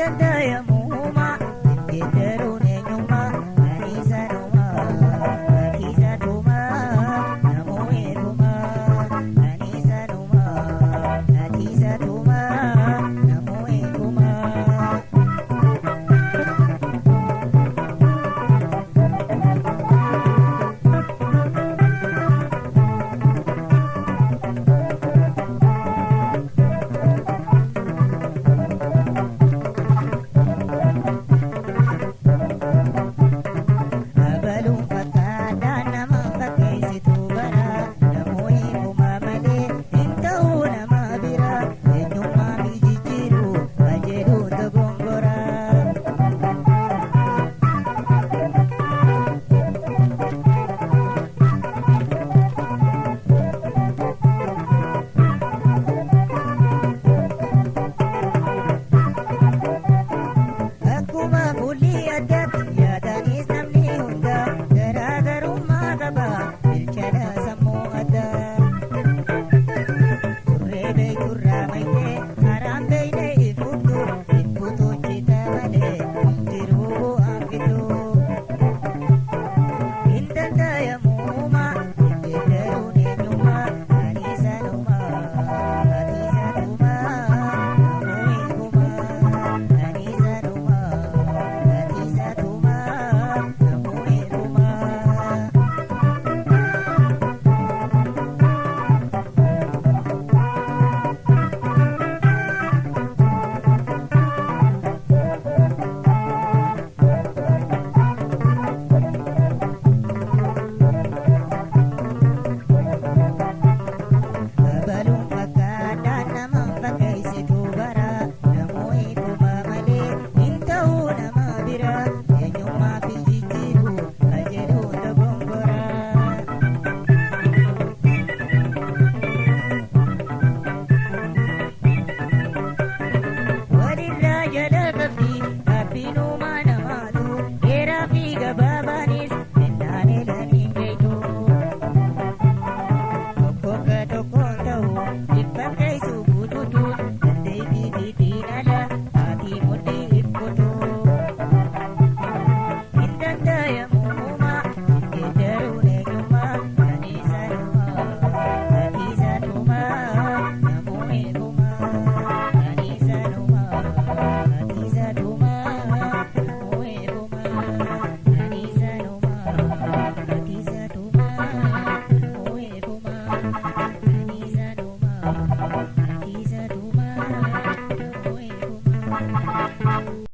Hin danda'amuuma geeddaruun eenyummaa ani sanuma ati sanuma namuu eeguma ani sanuma ati sanuma namuu eeguma. Abaluun fakkaata nama fakkeessitu bara namoonni kumaa malee hin ta'uu nama bira eenyummaa fi jijjiiru kan jedhu dogongora. Akkuma fuulli addaatti yaadaanis namni hunda garaagarummaa qaba bilchaadha sammuu addaa. Turree beekurraa maitee karaan beekne ifuttu ifkutu cita malee jiruu bu'aan fiddu. Hin danda'amuuma geeddaruun eenyummaa ani sanuma ati sanuma namuu eeguma ani sanuma ati sanuma namuu eeguma. Babaluun fakkaata nama fakkeessitu bara namoonni kumaa malee hin ta'uu nama bira eenyummaa fi jijjiiru kan jedhu dogongora. Walirraa jala qabdi dhaabbiin uumaa namaatu dheeraa fi gabaabaanis kennaan eelanii beektu. Tokko ka tokkoon ta'u dhibba keessu guutuutu dandeettii fiitiin ala haati mudhii ibkutu. Hin danda'amuuma geeddaruun eenyummaa ani sanuma ati sanuma namuu eeguma ani sanuma ati sanuma namuu eeguma ani sanuma ati sanuma namuu eeguma ani sanuma ati sanuma namuu eeguma.